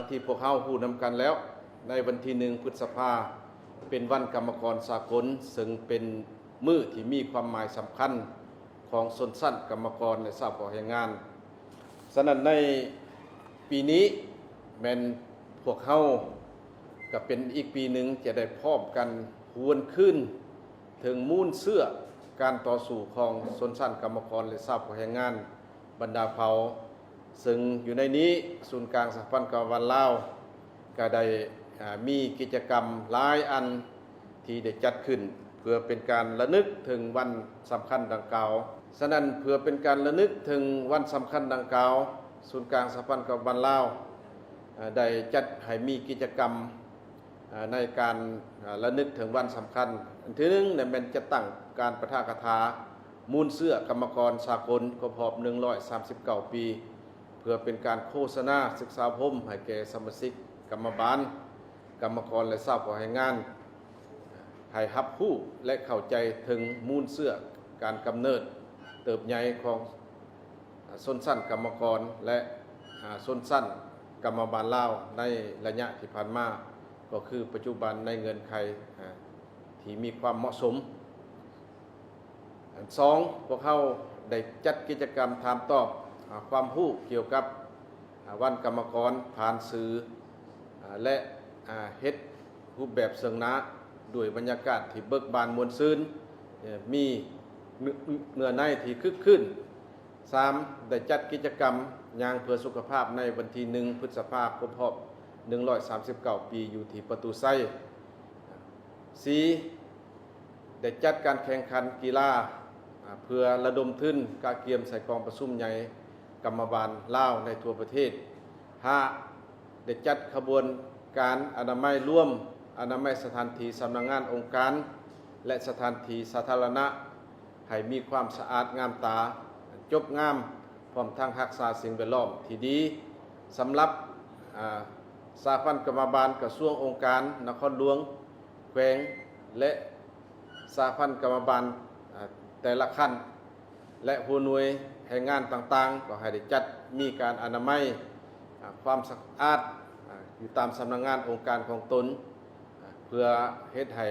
ທີ່ພວກເຮົາຮູ້ນຳກັນແລ້ວ, ໃນວັນທີໜຶ່ງ ພຶດສະພາ ເປັນວັນກຳມະກອນສາກົນ, ເຊິ່ງເປັນມື້ທີ່ມີຄວາມໝາຍສຳຄັນຂອງຊົນຊັ້ນກຳມະກອນ ແລະ ຊາວເຜົ່າແຮງງານ. ສະນັ້ນ ໃນປີນີ້ແມ່ນພວກເຮົາກໍເປັນອີກປີໜຶ່ງ ຈະໄດ້ພ້ອມກັນຫວນຄືນເຖິງມູນເຊື້ອການຕໍ່ສູ້ຂອງຊົນຊັ້ນກຳມະກອນ ແລະ ຊາວເຜົ່າແຮງງານບັນດາເຜົ່າ, ເຊິ່ງຢູ່ໃນນີ້ ສູນກາງສະຫະພັນກຳມະບານລາວ ກໍໄດ້ ອາ ມີກິດຈະກຳຫຼາຍອັນທີ່ໄດ້ຈັດຂຶ້ນ ເພື່ອເປັນການລະນຶກເຖິງວັນສຳຄັນດັ່ງກ່າວ. ສະນັ້ນ ເພື່ອເປັນການລະນຶກເຖິງວັນສຳຄັນດັ່ງກ່າວ, ສູນກາງສະຫະພັນກຳມະບານລາວ ອາ ໄດ້ຈັດໃຫ້ມີກິດຈະກຳ ອາ ໃນການ ອາ ລະນຶກເຖິງວັນສຳຄັນ. ອັນທີໜຶ່ງ ແມ່ນຈັດຕັ້ງການປາຖະກະຖາມູນເຊື້ອກຳມະກອນສາກົນຄົບຮອບໜຶ່ງຮ້ອຍສາມສິບເກົ້າປີ ເພື່ອເປັນການໂຄສະນາສຶກສາອົບຮົມໃຫ້ແກ່ສະມາຊິກກຳມະບານ ກຳມະກອນ ແລະ ຊາວເຜົ່າແຮງງານ ໃຫ້ຮັບຮູ້ ແລະ ເຂົ້າໃຈເຖິງມູນເຊື້ອການກຳເນີດເຕີບໃຫຍ່ຂອງຊົນຊັ້ນກຳມະກອນ ແລະ ຊົນຊັ້ນກຳມະບານລາວໃນໄລຍະທີ່ຜ່ານມາ, ກໍຄືປັດຈຸບັນໃນເງື່ອນໄຂທີ່ມີຄວາມເໝາະສົມ. ອັນສອງ, ພວກເຮົາໄດ້ຈັດກິດຈະກຳຖາມຕອບ ອາ ຄວາມຮູ້ກ່ຽວກັບ ອາ ວັນກຳມະກອນຜ່ານສື່ ອາ ແລະ ອາ ເຮັດຮູບແບບເຊິ່ງໜ້າ ດ້ວຍບັນຍາກາດທີ່ເບີກບານມ່ວນຊື່ນ, ເອີ ມີເນື້ອ ເນື້ອໃນທີ່ຄຶກຄື້ນ. ສາມ, ໄດ້ຈັດກິດຈະກຳຍ່າງເພື່ອສຸຂະພາບໃນວັນທີໜຶ່ງ ພຶດສະພາ ຄົບຮອບໜຶ່ງຮ້ອຍສາມສິບເກົ້າປີ ຢູ່ທີ່ປະຕູໄຊ. ສີ່, ໄດ້ຈັດການແຂ່ງຂັນກິລາ ອາ ເພື່ອລະດົມທຶນກະກຽມໃສ່ກອງປະຊຸມໃຫຍ່ກຳມະບານລາວໃນທົ່ວປະເທດ. ຫ້າ, ໄດ້ຈັດຂະບວນການອະນາໄມລວມ, ອະນາໄມສະຖານທີ່ສຳນັກງານອົງການ ແລະ ສະຖານທີ່ສາທາລະນະ ໃຫ້ມີຄວາມສະອາດງາມຕາ, ຈົບງາມ, ພ້ອມທັງຮັກສາສິ່ງແວດລ້ອມທີ່ດີ. ສຳລັບ ອາ ສະຫະພັນກຳມະບານກະຊວງ, ອົງການ, ນະຄອນຫຼວງ, ແຂວງ ແລະ ສະຫະພັນກຳມະບານ ອາ ແຕ່ລະຂັ້ນ ແລະ ຫົວໜ່ວຍແຮງງານຕ່າງໆ ກໍໃຫ້ໄດ້ຈັດມີການອະນາໄມ ອາ ຄວາມສະອາດ ອາ ຢູ່ຕາມສຳນັກງານອົງການຂອງຕົນ ອາ ເພື່ອເຮັດໃຫ້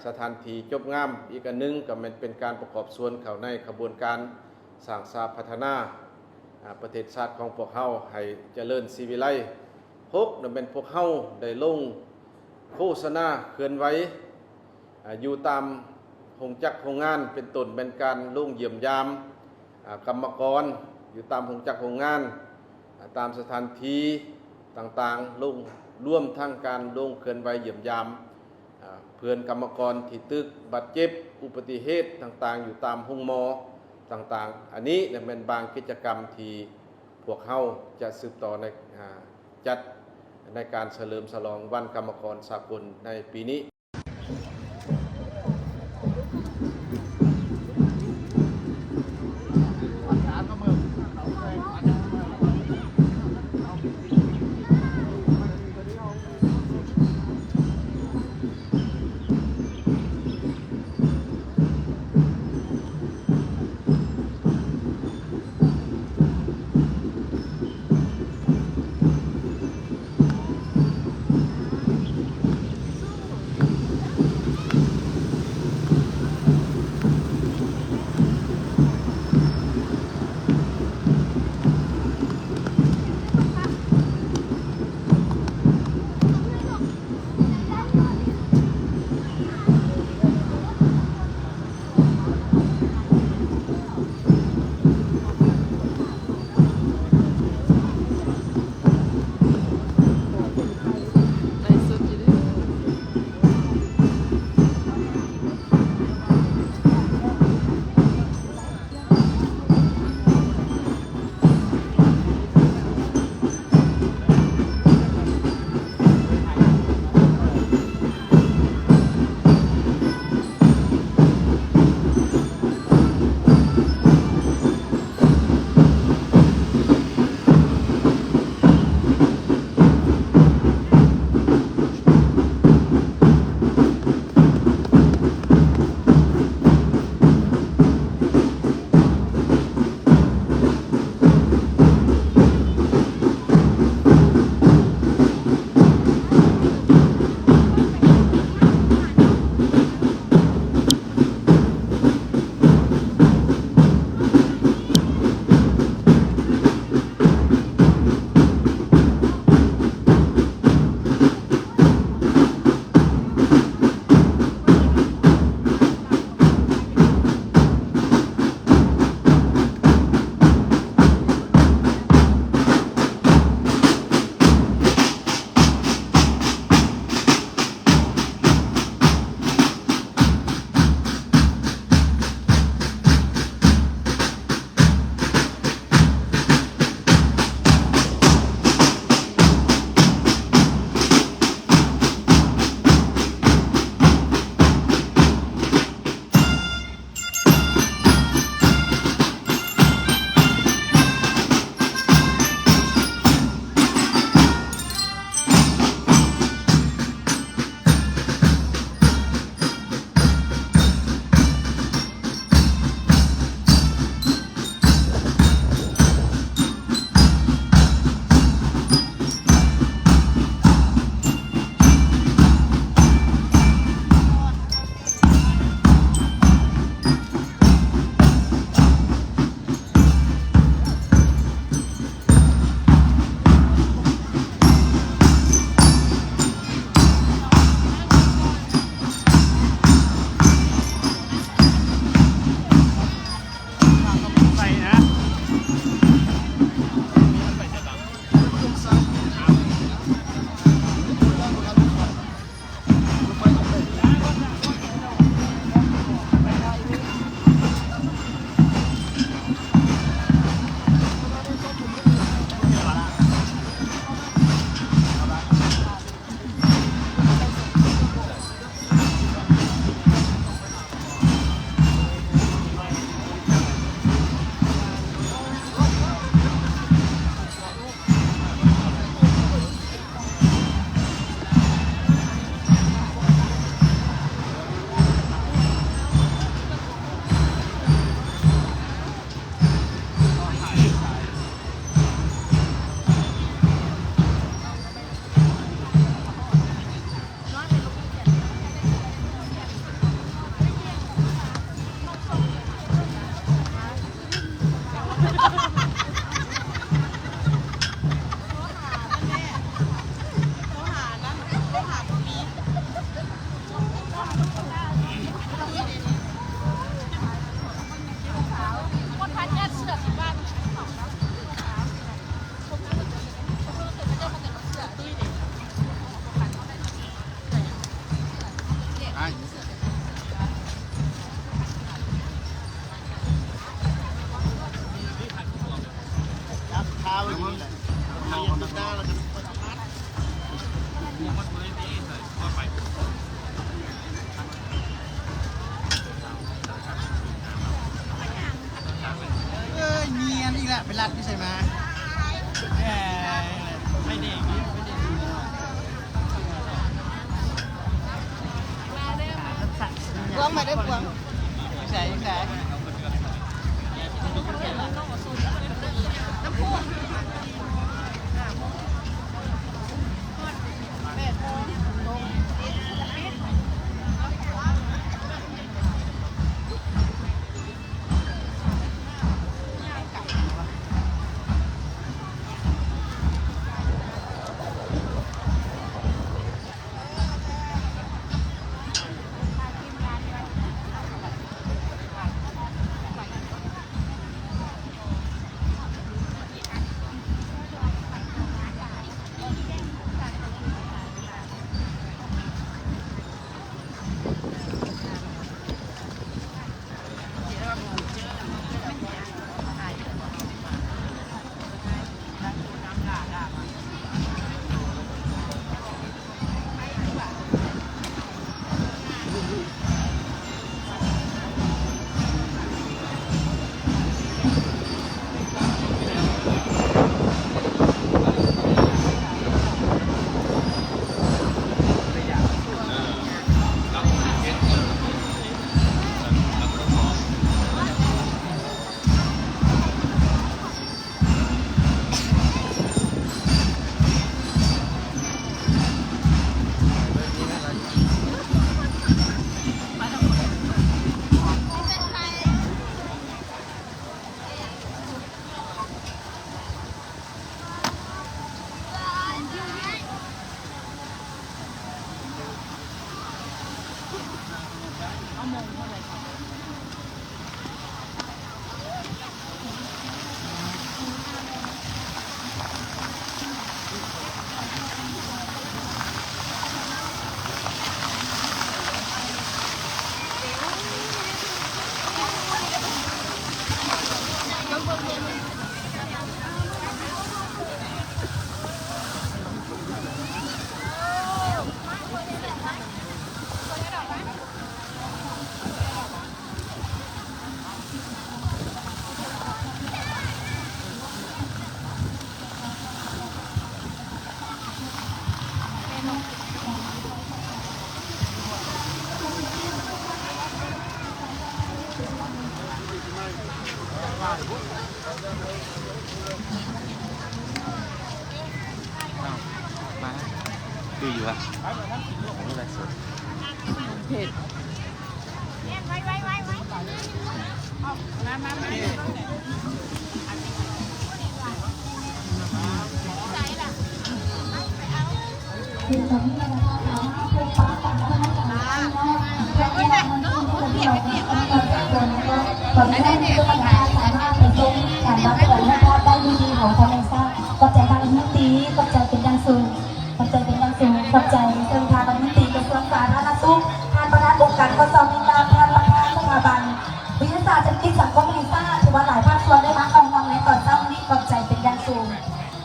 ສະຖານທີ່ຈົບງາມ. ອີກອັນໜຶ່ງກໍແມ່ນເປັນການປະກອບສ່ວນເຂົ້າໃນຂະບວນການສ້າງສາພັດທະນາ ອາ ປະເທດຊາດຂອງພວກເຮົາໃຫ້ຈະເລີນສີວິໄລ. ຫົກ, ນັ້ນແມ່ນພວກເຮົາໄດ້ລົງໂຄສະນາເຄື່ອນໄຫວ ອາ ຢູ່ຕາມໂຮງຈັກໂຮງງານ ເປັນຕົ້ນແມ່ນການລົງຢ້ຽມຢາມ ອາ ກຳມະກອນຢູ່ຕາມໂຮງຈັກໂຮງງານ ອາ ຕາມສະຖານທີ່ຕ່າງໆ ລົງ ລວມທັງການລົງເຄື່ອນໄຫວຢ້ຽມຢາມ ອາ ເພື່ອນກຳມະກອນທີ່ຖືກບາດເຈັບ, ອຸບັດຕິເຫດຕ່າງໆ ຢູ່ຕາມໂຮງໝໍຕ່າງໆ. ອັນນີ້ແມ່ນບາງກິດຈະກຳທີ່ພວກເຮົາຈະສືບຕໍ່ໃນ ອາ ຈັດໃນການສະເຫຼີມສະຫຼອງວັນກຳມະກອນສາກົນໃນປີນີ້. ເອີຍ ນຽນອີກແລ້ວ ໄປລັດຢູ່ໃສມາ? ເອີຍ ໄຟແດງນີ້ ໄຟແດງນີ້. ພວງມາເດີ້ພວງ. ຢູ່ໃສ ຢູ່ໃສ? ອ້າວ ມາ ຄືຢູ່ຫວາ? ເພດ ມາ ມາ ມາ. ຂອບໃຈທ່ານລັດຖະມົນຕີ ຂອບໃຈເປັນຢ່າງສູງ ຂອບໃຈເປັນຢ່າງສູງ ຂອບໃຈເຊິ່ງທ່ານລັດຖະມົນຕີກະຊວງສາທາລະນະສຸກ, ທ່ານປະທານອົງການກະຊວງແຮງງານ, ທ່ານປະທານສະຖາບັນວິທະຍາສາດເສດຖະກິດສັງຄົມແຫ່ງຊາດ ຖືວ່າຫຼາຍພາກສ່ວນໄດ້ມາເຂົ້າຮ່ວມໃນຕອນເຊົ້ານີ້ ຂອບໃຈເປັນຢ່າງສູງ.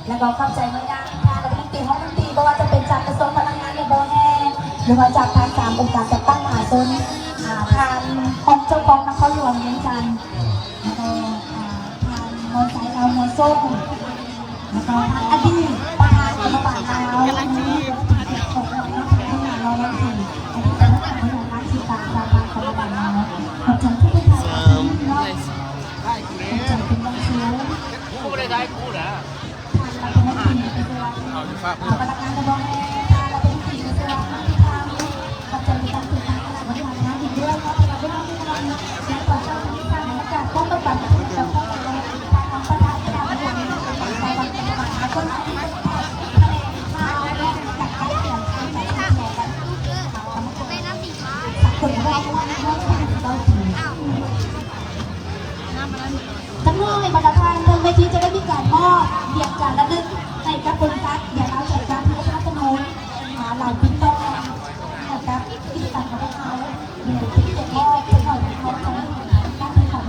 ແລ້ວກໍຂອບໃຈມາຍັງທ່ານລັດຖະມົນຕີ ລັດຖະມົນຕີ ບໍ່ວ່າຈະເປັນຈາກກະຊວງພະລັງງານ ແລະ ບໍ່ແຫ້ງ ຫຼືວ່າຈາກທາງສາມອົງການຈັດຕັ້ງມະຫາຊົນ, ອາ ທ່ານຮອງເຈົ້າຄອງນະຄອນຫຼວງວຽງຈັນ ແລ້ວກໍ ອາ ທ່ານຮອງໄຊລາວຫົວໂຊກ ແລ້ວກໍທ່ານອະດີດປະທານກຳມະບານລາວ ຂອບໃຈທຸກໆທ່ານເນາະ ຂອບໃຈເປັນຢ່າງສູງ. ທ່ານລັດຖະມົນຕີກະຊວງ ເອົາ ພະລັງງານ ແລະ ບໍ່ແຫ້ງ ທ່ານລັດຖະມົນຕີກະຊວງຍຸຕິທຳ ຂອບໃຈເປັນຢ່າງສູງ ທ່ານຄະນະບໍລິຫານງານອີກດ້ວຍເນາະ ທີ່ວ່າໄດ້ມາຮ່ວມໃນກອງເຈົ້າທຳອິດສານ ແລະ ການປ້ອງກັນບັນຫາເຂດກຳແພງ ທ່ານຮອງປະທານຄະນະບໍລິຫານງານ ທ່ານວັນ ກຳມະບານ ອາ ຄົນທີ່ເປັນຜູ້ຖະແຫຼງຂ່າວ ແລະ ຈັດຕັ້ງສຽງ ທ່ານໄດ້ເສຍກັນ ສາກົນ ເກົ້າປີ. ຈັກໜ້ອຍບັນດາທ່ານ ເທິງເວທີຈະໄດ້ມີການມອບວຽກຈາລະລຶກໃຫ້ກັບບໍລິສັດຢາລາວຈຳກັດ ເພື່ອສະໜັບສະໜູນ ອາ ເຫຼົ່າປິງປອງ ໃຫ້ກັບກິດຈະກຳຂອງພວກເຮົາ ເປັນກຽດມອບ ເພື່ອເຮົາຈະໄດ້ມີການເປັນຂອງ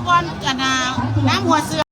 ກ່ອນອັນນ່າ ນ້ຳຫົວເສືອ